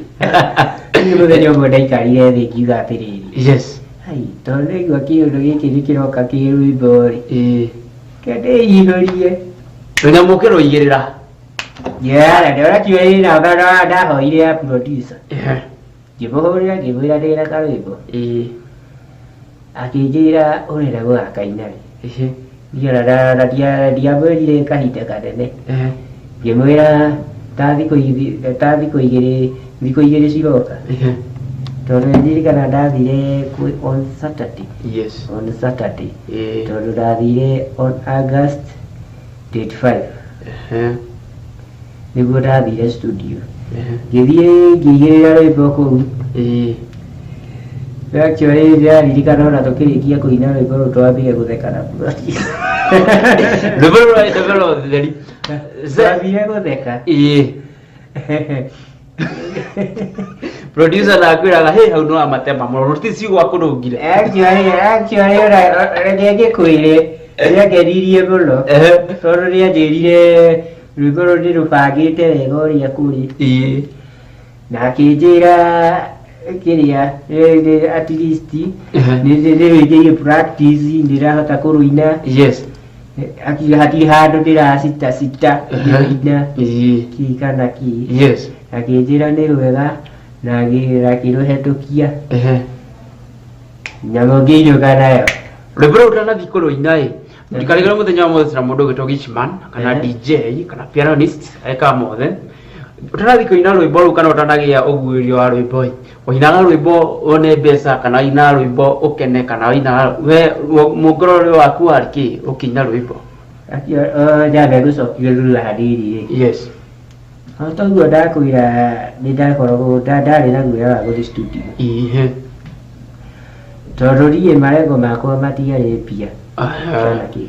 Rĩu mũthenya ũmwe ndaikarire thĩ ngiuga atĩrĩrĩ, hai, tondũ ndaigua kĩũndũ gĩkĩ nĩ kĩroka kĩ rwĩmbo rĩ, reke ndĩihũrie. Rũnyamũ ũkĩrũigĩrĩra. Yeah, ndĩrona kiugo ĩ namba ndahoire ya producer. Ngĩmũhũrĩra ngĩmwĩra ndĩna karwĩmbo. Akĩnjĩra ũrenda gũgakaina rĩ. Niĩ ona ndiamwĩrire kahinda kanene. Ngĩmwĩra ta thikũ igĩrĩ, thikũ igĩrĩ ciroka. Tondũ nĩndirikana ndathire kwĩ on Saturday. On Saturday. Tondũ ndathire on August date 5. Nĩguo ndathire studio. Ngĩthiĩ ngĩigĩrĩra rwĩmbo kũu. Actually ndĩraririkana ona tũkĩrĩkia kũina rwĩmbo rũu twambire gũtheka na producer. Rwĩmbo rũu rwarĩ rwĩmbo rwa ũtheri. Twambire gũtheka. Producer ndakwĩraga, hey, hau no amatema mũno, rũtirĩ ciugo akũrũngire. Actually, ona reke ngĩkwĩre, nĩangenirie mũno. Tondũ nĩanjĩrire rwĩmbo rũu nĩrũbangĩte wega ũrĩa kũrĩ. Na akĩnjĩra kĩrĩa, at least, nĩrũingĩire practice, ndĩrahota kũrũina. Akiuga hatirĩ handũ ndĩracita cita ngĩrũina. Kĩ kana kĩ. Akĩnjĩra nĩ rwega na akĩrũhetũkia. Nyamũ ngĩinũka nayo. Rwĩmbo rũu ũtanathiĩ kũrũina ĩ, ndikarigĩrwo mũthenya wa mũthenya na mũndũ ũgwĩtwo Gishman kana DJ kana pianist ekaga mothe. Ũtanathiĩ kũina rwĩmbo rũu kana ũtanagĩa ũguĩrio wa rwĩmbo ĩ, ũinaga rwĩmbo wone mbeca kana ũinaga rwĩmbo ũkene kana ũinaga we mũngorore waku warĩ kĩ ũkĩina rwĩmbo? Nyambe gũcokia thutha hanini ĩ. O ta ũguo ndakwĩra nĩ ndakoragwo ndarĩ na guoya wa gũthiĩ studio. Tondũ niĩ marengo makwa matiarĩ mbia. Kana kĩ.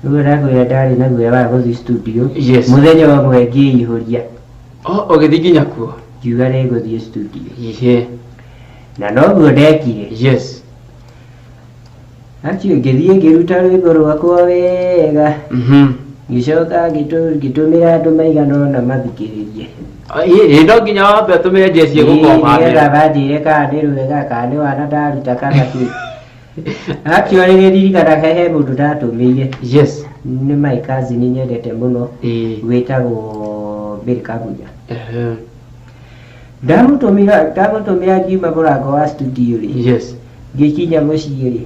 Rĩu ndakwĩra ndarĩ na guoya wa gũthiĩ studio. Yes. Mũthenya ũmwe ngĩihũria. Oh, ũgĩthiĩ nginya kuo? Ngiuga nĩngũthiĩ studio. Ihe. Na noguo ndekire. Yes. Actually ngĩthiĩ ngĩruta rwĩmbo rwakwa wega. Ngĩcoka ngĩtũmĩra andũ maigana ũna mathikĩrĩrie. Ĩ no nginya wambe ũtũmĩre njeci ĩgũkoma. Nĩgetha manjĩre kana nĩ rwega kana nĩ wana ndaruta kana kĩ. Actually nĩ ndirikanaga he mũndũ ndatũmĩire. Yes. Nĩ my cousin nyendete mũno. Wĩtagwo Bill Kabunya. Ndamũtũmĩra ngiuma mũrango wa studio rĩ. Yes. Ngĩkinya mũciĩ rĩ.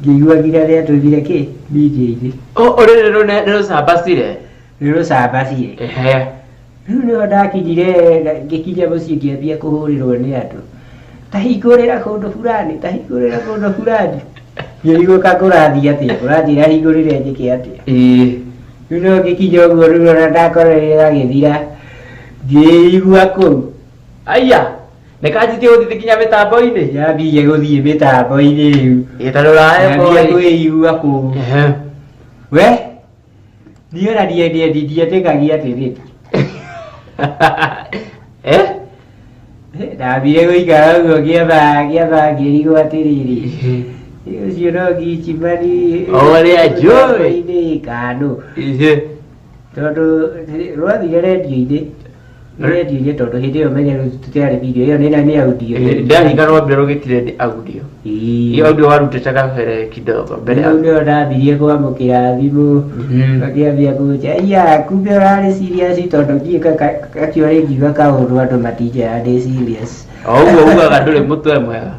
Ngĩigua nginya nĩatũmire kĩ media-inĩ. Oh, rĩrĩ nĩ rũcambacire. Nĩ rũcambacire. Rĩu nĩho ndakinyire ngĩkinya mũciĩ ngĩambia kũhũrĩrwo nĩ andũ. Ta hingũrĩra kũndũ fulani, ta hingũrĩra kũndũ fulani. Ngĩrigwo ka kũrathiĩ atĩa, ũranjĩra hingũrĩre njĩke atĩa. Rĩu no ngĩkinya ũguo rĩu ona ndakorire gagĩthira. Ngĩigua kũu. Aya, nĩ kanjitie gũthiĩ nginya mĩtambo-inĩ. Yambire gũthiĩ mĩtambo-inĩ rĩu. Ĩ tondũ ũrahe Yambia kwĩigua kũu. We, niĩ ona ndietĩkagia atĩrĩrĩ. Eh? Ndambire gũikara ũguo ngĩetha ngĩrigwo atĩrĩrĩ. Ũcio no Gichimani. Ũrĩa njũĩ. Mĩtambo-inĩ kanũ. Tondũ rwathire redio-inĩ. Redio-inĩ tondũ hĩndĩ ĩyo menya rĩu tũtiarĩ video ĩyo nĩ nĩ audio. Ndahinga rwambire rũgĩtire nĩ audio. Iyo audio warutĩte kabere kidogo mbere Rĩu nĩyo ndambirie kwamũkĩra thimũ. Makĩambia kũnjĩra, "Iya, kumbe ũrarĩ serious tondũ niĩ gakĩũra ingiuga kaũndũ andũ matinjĩraga ndĩ serious." O ũguo ugaga ndũrĩ mũtwe mwega.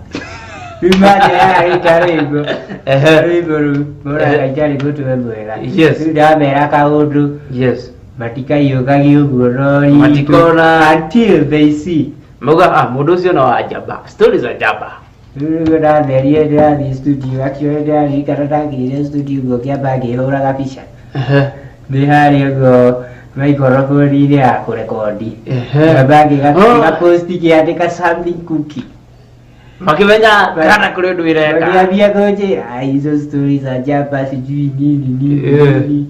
Rĩu manjĩraga rĩu ta rwĩmbo. Rwĩmbo rũu monaga itarĩ mũtwe mwega. Yes. Rĩu ndamera kaũndũ. Yes. Matikaiyũkagia ũguo no ritũ. Matikona. Until they see. Mauga ah mũndũ ũcio no wa njamba. Stories za njamba. Rĩu nĩguo ndamerire ndĩrathiĩ studio actually ndĩraririkana ndakinyire studio ũguo ngĩamba ngĩhũraga mbica. Ndĩ harĩa ũguo maikoroboni-inĩ ya kũrekondi. Ngĩamba ngĩgaposti ngĩandĩka something cooking. Makĩmenya kana kũrĩ ũndũ ĩreka. Makĩambia kũnjĩra "Ah, hizo stories za njamba sijui nini nini nini."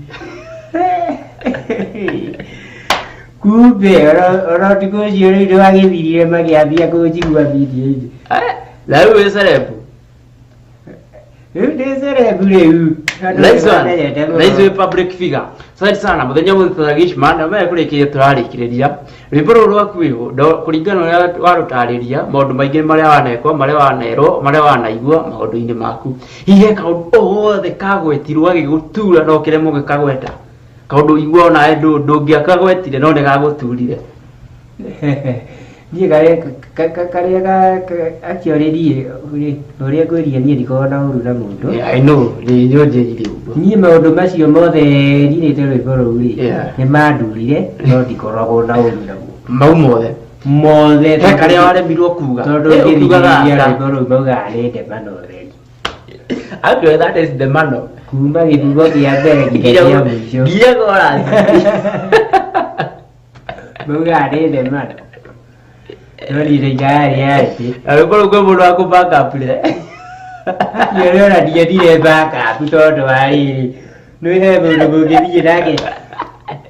Kumbe oro ũtukũ ũcio rĩu nĩwagĩthirire makĩambia kũnjigua video-inĩ. Na rĩu wĩ celeb. Rĩu ndĩ celeb rĩu. Andũ Nice one. nĩmamenyete mũno. Nice way public figure. Asante sana mũthenya ũmũthĩ tũra Gishman na maya kũrĩkĩria tũrarĩkĩrĩria. Rwĩmbo rũrũ rwaku ĩũ kũringana na ũrĩa warũtarĩria maũndũ maingĩ marĩa wanekwo, marĩa wanerwo, marĩa wanaigua maũndũ-inĩ maku. Hihi he kaũndũ o gothe kagwetirwo gagĩgũtura no kĩremwo gĩkagweta. Kaũndũ ũigua onawe ndũngĩakagwetire no nĩgagũturire. Niĩ karĩa actually niĩ ũrĩa ngwĩria niĩ ndikoragwo na ũru na mũndũ. Yeah, I know, nĩ njũnjĩrire ũguo. Niĩ maũndũ macio mothe nyinĩte rwĩmbo rũu rĩ, Yeah. nĩ mandurire no ndikoragwo na ũru naguo. Mau mothe. Mothe. He karĩa waremirwo kuga. Tondũ Eh, ũkiugaga ngĩthikĩrĩria ata? rwĩmbo rũu maugaga nĩ ndemano theri. Actually that is the mano. Kuma gĩbugo kĩa mbere nginya kĩa mũico. Nginya chorus. Maugaga nĩ ndemano. No niĩ ndaikaraga reality. Na rwĩmbo rũu kwĩ mũndũ wa kũ back up rĩ. Niĩ ona ndiendire back up tondũ wa rĩrĩ. Nĩ he mũndũ mũngĩthiĩ nake.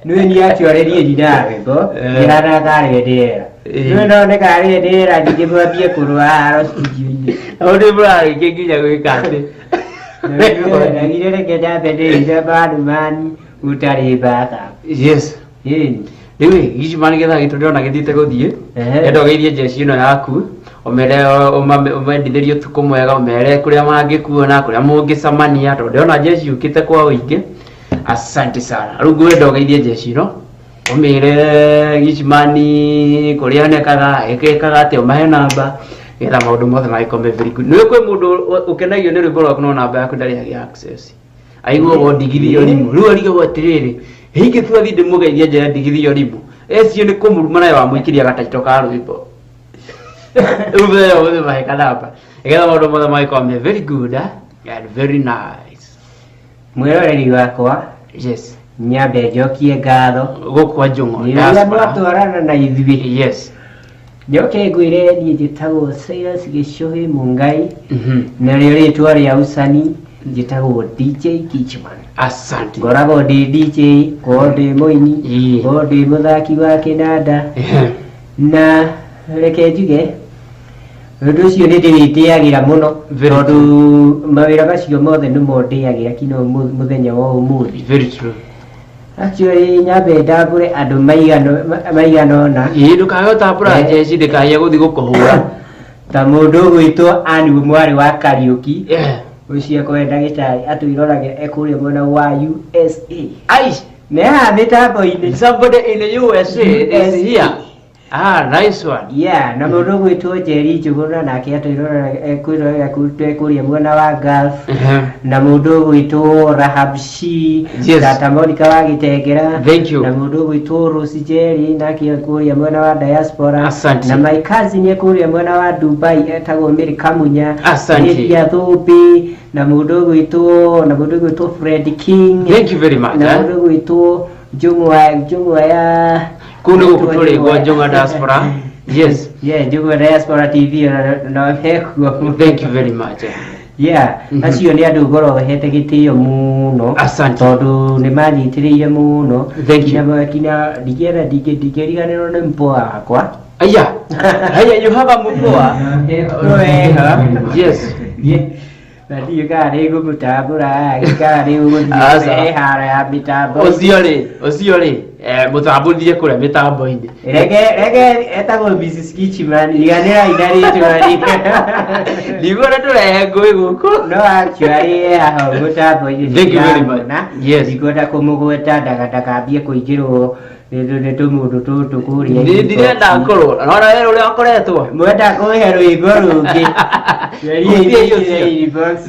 Nĩ niĩ actually niĩ ndinaga rwĩmbo. Ndĩhanaga karĩ ndĩrera. Nĩ no nĩ karĩ ndĩrera ningĩ mwambie kũrũa haro studio-inĩ. Na ũndũ mũrarĩkia nginya gwĩka atĩ. Ndagire reke ndambe ndĩire manu mani ũtarĩ back up. Yes. Ĩni. Rĩu ĩ, Gishman gĩthaa gitũ ndĩrona gĩthiĩte gũthiĩ. Enda ũgeithie jeshi ĩno yaku, ũmere ũmendithĩrie ũtukũ mwega, ũmere kũrĩa mangĩkuona, kũrĩa mũngĩcemania, tondũ ndĩrona jeshi yũkĩte kwa ũingĩ. Asante sana. Rĩu ngwenda ũgeithie jeshi ĩno, ũmĩre Gishman kũrĩa onekaga, ĩkaga atĩa, ũmahe namba, nĩgetha maũndũ mothe magĩkorwo me very good. Nĩũĩ kwĩ mũndũ ũkenagio nĩ rwĩmbo rwaku no namba yaku ndarĩ agĩa access. Aiguaga ndigithio rimũ. Rĩu arigagwo atĩrĩrĩ, ingĩtua thiĩ ndĩmũgeithie njĩre ndigithio rimũ. Ecio nĩ kũmũruma nawe wamũikĩria gataito ka rwĩmbo. Rĩu mũthenya ũmũthĩ mahe kanamba. Nĩgetha maũndũ mothe magĩkorwo me very good and very nice. Mwĩroreri wakwa. Yes. Nyambe njokie ngatho. Gũkũ kwa Njũng'wa. Nĩ ũrĩa mwatwarana na ithuĩ. Yes. Njoke ngwĩre niĩ njĩtagwo Cyrus Gĩcũhĩ Mũngai. Narĩo rĩtwa rĩa ũcani Njĩtagwo DJ Kichman. Asante. Ngoragwo ndĩ DJ, ngorwo ndĩ mũini, ngorwo ndĩ mũthaki wa kĩnanda. Na reke njuge ũndũ ũcio nĩ ndĩwĩtĩagĩra mũno, Very tondũ mawĩra macio mothe nĩmo ndĩagĩra kinya mũthenya wa ũmũthĩ. Very true. Actually, nyambe ndambũre andũ maigana ũna. Ĩĩ, ndũkae ũtambũra njeci ndĩkaye gũthiĩ gũkũhũra. Ta mũndũ ũgwĩtwo Ann mwarĩ wa Kariũki, ũcio akorwo ndagĩtarĩ atwĩroragĩra e kũrĩa mwena wa USA. Ai. Nĩ haha mĩtambo-inĩ. Somebody in the USA is here. Ah, nice one. Yeah, na mũndũ ũgwĩtwo Njeri Njũgũna nake atwĩroragĩra ekwĩrorera kũrĩa mwena wa Gulf. Na mũndũ ũgwĩtwo Rahab Shi, Tata Monica wa Gĩtengera. Thank you. Na mũndũ ũgwĩtwo Rose Jerry nake kũrĩa mwena wa diaspora. Asante. Na my cousin e kũrĩa mwena wa Dubai etagwo Mary Kamunya. Asante. Lydia Thũmbĩ, na mũndũ ũgwĩtwo Fred King. Thank you very much. Na mũndũ ũgwĩtwo Njũng'wa ya Kũu nĩ gũkũ tũrĩ gwa Njũng'wa Diaspora. Yes. Yeah, Njũng'wa Diaspora TV ona no mekuo. Thank you very much. Yeah, acio nĩ andũ ngoragwo hete gĩtĩo mũno. Asante. Tondũ nĩ manyitĩrĩire mũno. Thank you. Kinya ndingĩenda ndingĩriganĩrwo nĩ mpoa wakwa. Aya. Aya, you have a mpoa. Wega. Yes. Na ndiũĩ kana nĩ ngũmũtambũra kana nĩ ũgũthiĩ Aca. hara ya mĩtambo. Ũcio rĩ, mũtambũrithie kũrĩa mĩtambo-inĩ. Reke etagwo Mrs. Kichman, riganĩra ina rĩtwa rĩ. Ndiguona tũrehe ngũĩ gũkũ. No actually e haha mũtambo-inĩ. Thank you very much. Yes. Ndikwenda kũmũgweta ndakambie kũingĩrwo nĩ tũmũndũ tũtũ kũrĩa. Nĩ ndirenda ngorwo. Nona we ũrĩa ũkoretwo. Mwenda kũhe rwĩmbo rũngĩ. Mũthie ũcio.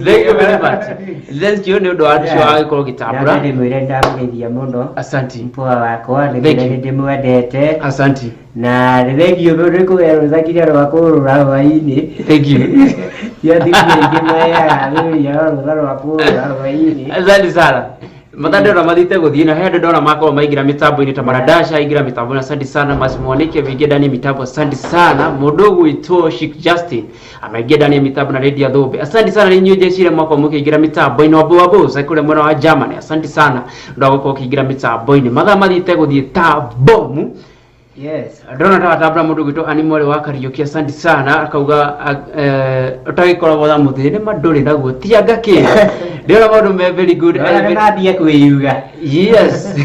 Thank you very much. Thank you nĩ ũndũ wa ũcio wa gũkorwo ũgĩtambũra. Ndĩmwĩre ndamũgeithia mũno. Asante. Mpoa wakwa Thank ndĩmwĩre you. nĩ ndĩmwendete. Asante. Na nĩ thengio nĩ kũhe rũtha nginya rwa kũrũra hwaĩ-inĩ. Thank you. Ti atumia aingĩ maheaga athuri ao rũtha rwa kũrũra hwaĩ-inĩ. Asante sana. Mathaa ndĩrona mathiĩte gũthiĩ na he andũ ndona makorwo maingĩra mĩtambo-inĩ ta Maradasha aingĩra mĩtambo-inĩ, asante sana. Masimwanike wĩingĩ ndani ya mĩtambo, asante sana. Mũndũ ũgwĩtwo Sheikh Justin amaingĩ ndani ya mĩtambo na Lydia Thũmbĩ, asante sana. Inyuĩ njecire mwakorwo mũkĩingĩra mĩtambo-inĩ, Wambo wa Bosa kũrĩa mwena wa Germany, asante sana ũndũ wa gũkorwo ũkĩingĩra mĩtambo-inĩ. Mathaa mathiĩte gũthiĩ ta bomu. Yes. Ndona ta watambũra mũndũ ũgwĩtwo Annie Mwarĩ wa Kariũki, asante sana. Akauga ũtagĩkoragwo na mũthĩ nĩ ma ndũrĩ naguo ti anga kĩ. Ndĩrona maũndũ me very good. Ndona nĩ mambia kwĩyuga. Yes.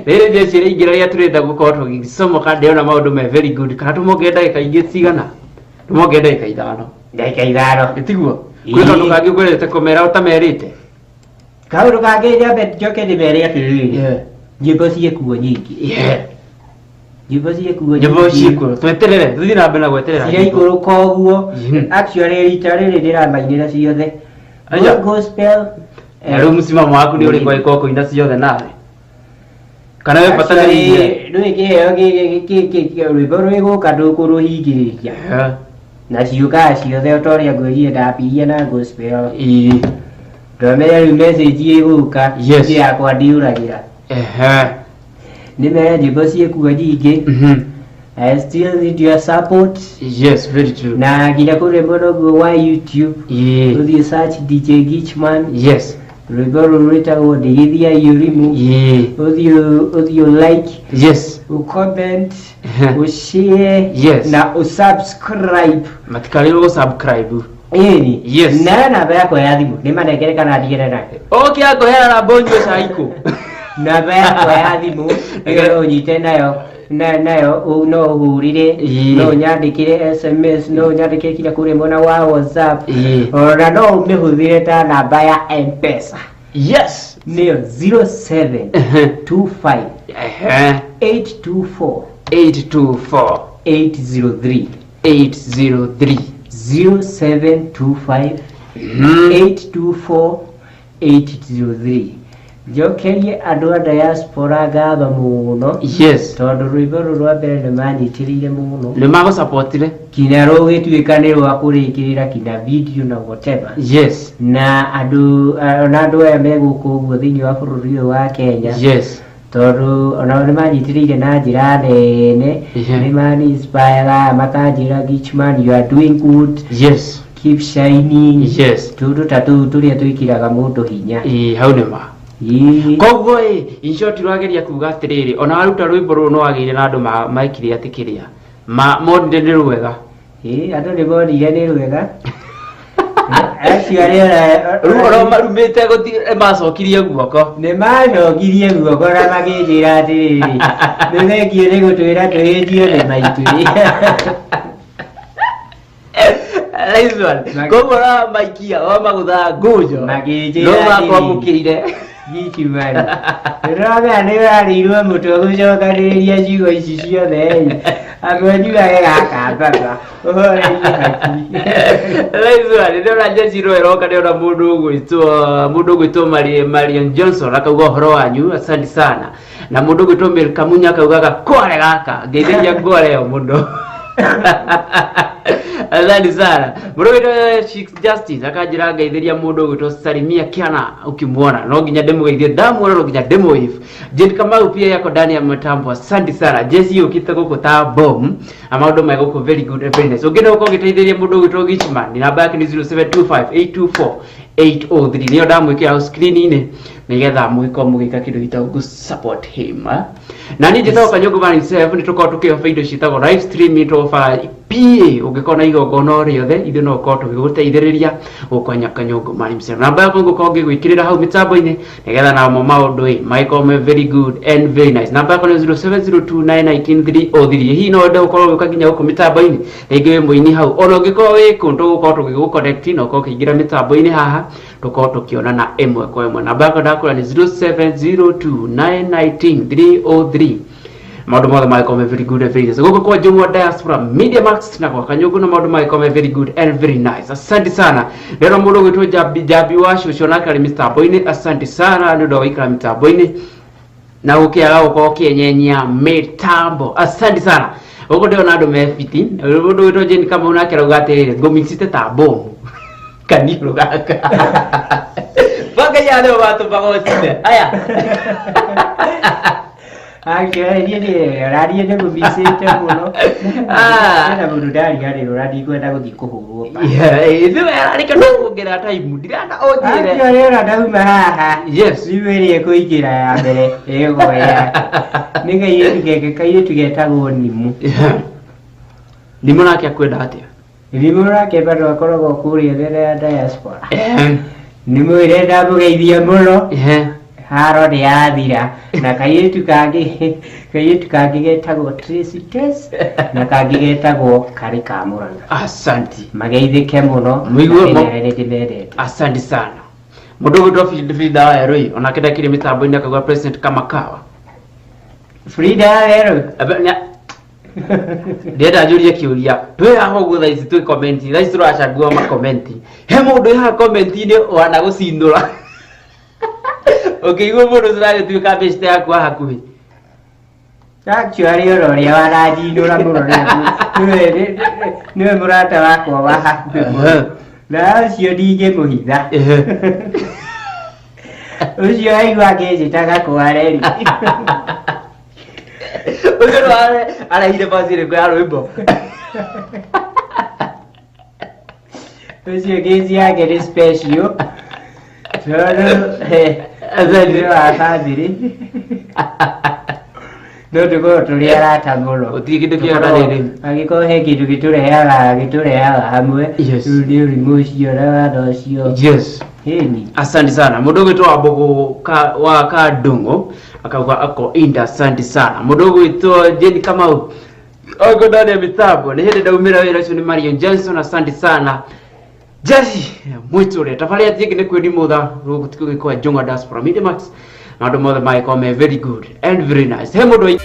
Rĩrĩ jeshi rĩingĩra rĩrĩa tũrenda gũkorwo tũgĩcomoka, ndĩrona maũndũ me very good. Kana tũmongerere ndagĩka ingĩ cigana? Tũmongerere ndagĩka ithano. Ndagĩka ithano. Ĩtiguo? Kwĩ kaũndũ kangĩ ũkwendete kũmera ũtamerĩte? Kaũndũ kangĩ nyambe njoke ndĩmere atĩrĩrĩ. Nyĩmbo ciĩkuo nyingĩ. Nyĩmbo ciĩkuo Nyĩmbo ciĩkuo. Tweterere, tũthiĩ na mbere na gweterera. Ciraikũrũka ũguo. Actually rita rĩrĩ ndĩramainĩra ciothe. Aya. Gospel. Na rĩu mũsimamo waku nĩ ũrĩkũ angĩkorwo kũina ciothe nawe? Kana we bata nĩ ũingĩre? Ndũĩ kĩheo rwĩmbo rwĩgũka ndũkũrũhingĩrĩria. Na ciũkaga ciothe o ta ũrĩa ngwĩrire ndambirie na gospel. Ndamenya rĩu message ĩgũka. Yes. Niĩ yakwa ndiũragĩra. Nĩmere nyĩmbo ciĩkuo nyingĩ. I still need your support. Yes, very true. Na nginya kũrĩa mwena ũguo wa YouTube. Ũthiĩ search DJ Gichman. Yes. Rwĩmbo rũrũ rwĩtagwo Ndigithia Yurimu. Ũthiĩ like. Yes. Ũcomment. Ũshare. Yes. Na ũsubscribe. Matikarĩrwo gũsubscribe. Ĩni. Yes. Na namba yakwa ya thimũ nĩ manengere kana ndigere nake. Okay, akũheana namba ũnyue cai kũ? Namba yakwa ya thimũ nĩgetha ũnyite nayo nayo no ũhũrĩre, no ũnyandĩkĩre SMS, no ũnyandĩkĩre kinya kũrĩa mwena wa WhatsApp, ona no ũmĩhũthĩre ta namba ya M-Pesa. Yes. Nĩyo 0725 824 824 803. 803. 0725 824 803. Njokerie andũ a diaspora ngatho mũno. Yes. Tondũ rwĩmbo rũrũ rwa mbere nĩ manyitĩrĩire mũno. Nĩ magũsupportire. Kinya rũgĩtuĩka nĩ rwa kũrĩkĩrĩra kinya video na whatever. Yes. Na andũ ona andũ aya me gũkũ ũguo thĩinĩ wa bũrũri ũyũ wa Kenya. Yes. Tondũ onao nĩ manyitĩrĩire na njĩra nene. Nĩ mani-inspire makanjĩra Gichman you are doing good. Yes. Keep shining. Yes. Tũndũ ta tũu tũrĩa twĩkĩraga mũndũ hinya. Ĩĩ, hau nĩ ma. Ĩĩ. Koguo ĩ, in short ũrageria kuga atĩrĩrĩ, ona waruta rwĩmbo rũrũ nĩ wagĩire na andũ mekire atĩ kĩrĩa monire nĩ rwega. Ĩĩ, andũ nĩ monire nĩ rwega. Acio arĩa Rĩu oro marumĩte gũti macokirie guoko. Nĩ macokirie guoko na makĩnjĩra atĩrĩrĩ, nĩ thengiũ nĩ gũtwĩra tũhĩtio nĩ maitũ. Nice one. Koguo ũramaikia wamagũtha ngũnjo. Makĩnjĩra No atĩrĩrĩ. makwamũkĩire. Gicumari. Ndĩramenya nĩ ũrarĩirwo mũtwe gũcokanĩrĩria ciugo ici ciothe ĩ. Amwe njugage gaka baba, ũhorerie hakiri. Nice one. Ndĩrona jeshi ĩno ĩroka, ndĩrona mũndũ ũgwĩtwo Marion Johnson akauga ũhoro wanyu, asante sana. Na mũndũ ũgwĩtwo Mel Kamunya akaugaga kware gaka, ngeithĩria ngware ĩyo mũno. Asante sana. Mũndũ ũgwĩtwo Chief Justice akanjĩra ngeithĩria mũndũ ũgwĩtwo Salimia Kiana ũkĩmuona. No nginya ndĩmũgeithie, ndamuona no nginya ndĩmũwave. Jane Kamau pia yako ndani ya mtambo. Asante sana. Jesse yũkĩte gũkũ ta bomb. Na maũndũ me gũkũ very good and very nice. Ũngĩenda gũkorwo ũgĩteithĩrĩria mũndũ ũgwĩtwo Gichman, namba yake nĩ 0725824803. Nĩyo ndamwĩkĩra hau screen-inĩ nĩgetha mũgĩkorwo mũgĩka kĩndũ gĩtagwo gũ support him. Eh? Na niĩ njĩtagwo Kanyũngũ Man himself, nĩ tũkoragwo tũkĩoba indo ciĩtagwo live streaming, tũobaga PA ũngĩkorwo na igongona o rĩothe, ithuĩ no ũkorwo tũgĩgũteithĩrĩria gũkonya Kanyũngũ Man himself. Namba yakwa ngũkorwo ngĩgwĩkĩrĩra hau mĩtambo-inĩ nĩgetha namo maũndũ ĩ magĩkorwo me very good and very nice. Namba yakwa nĩ 0702919303. Hihi no wende gũkorwo ũgĩũka nginya gũkũ mĩtambo-inĩ, rĩngĩ wĩ mũini hau, ona ũngĩkorwo wĩ kũ, tũgũkorwo tũgĩgũ-connect na ũkorwo ũkĩingĩra mĩtambo-inĩ haha, tũkorwo tũkĩonana ĩmwe kwa ĩmwe. Namba yakwa ndakũra nĩ 0702919303. Maũndũ mothe magĩkorwo me very good and very nice gũkũ kwa Njũng'wa Diaspora Media Max na kwa Kanyũngũ, na maũndũ magĩkorwo me very good and very nice. Asante sana. Ndĩrona mũndũ ũgwĩtwo Jambi Jambi wa cũcũ nake arĩ mĩtambo-inĩ. Asante sana nĩ ũndũ wa gũikara mĩtambo-inĩ na gũkĩaga gũkorwo ũkĩenyenyia mĩtambo. Asante sana. Gũkũ ndĩrona andũ me fiti. Mũndũ ũgwĩtwo Jane Kamau nake arauga atĩrĩrĩ, ngũmicite ta bomu kaniũrũ gaka banga ya nĩo matũmaga ũcine aya. Actually, niĩ nĩ ũrariĩ nĩ gũmicĩte mũno. Ah. Hena mũndũ ndariganĩrwo na ndikwenda gũthiĩ kũhũrwo ba. Ithuĩ ararĩka no kuongerera time, ndirenda ũnjĩre. Actually, ona ndauma haha. Thimũ ĩrĩa ĩkũingĩra ya mbere ĩgũya. Nĩ kairĩtu geke, kairĩtu getagwo Nimu. Nimo nake akwenda atĩa? Nimu nake bado akoragwo kũrĩa mbere ya diaspora. Nĩ mwĩre ndamũgeithia mũno. Haro nĩ yathira. Na kairĩtu kangĩ getagwo Tracy Tess na kangĩ getagwo Karĩ ka Mũrang'a. Asanti. Mageithĩke mũno. Mũigue Na ndĩmere nĩ ndĩmendete. Asante sana. Mũndũ ũgwĩtwo Frida wa Eroi onake ndakĩrĩ mĩtambo-inĩ, akauga president kamakawa. Frida Werũ. Ndĩrenda njũrie kĩũria. Twĩ haha ũguo thaa ici twĩ comment, thaa ici tũracangua makomenti, he mũndũ wĩ haha comment-inĩ wana gũcindũra ũkĩigua mũndũ ũcio aragĩtuĩka bĩcite yaku wa hakuhĩ? Actually, ona ũrĩa waranjindũra mũno nĩwe mũrata wakwa wa hakuhĩ mũno. Na ũcio ndingĩmũhitha. Ũcio aigua akĩnjĩtaga kwareri. Ũcio nĩ arehire basi ĩrĩkũ ya rwĩmbo? Ũcio kĩci yake nĩ special tondũ nĩ wa bamĩrĩ, no tũkorwo tũrĩ arata mũno. Gũtirĩ kĩndũ kĩega na rĩrĩ. Angĩkorwo he kĩndũ gĩtũrehaga hamwe, rĩu nĩ ũrimũ ũcio na watho ũcio. Ĩni. Asante sana. Mũndũ ũgwĩtwo Wambũgũ wa Kandũng'ũ akauga ako inda. Asante sana. Mũndũ ũgwĩtwo Jane Kamau ogo ndani ya mitambo, nĩ hĩndĩ ndaumĩra wĩra ũcio nĩ Marion Johnson. Asante sana. Jesse mwĩtũre tabarĩra tiĩngĩ nĩ kwĩndi mũtha gũkũ gĩkwa Njũng'wa Diaspora Media Max, maũndũ mothe magĩkorwo me very good and very nice. He mũndũ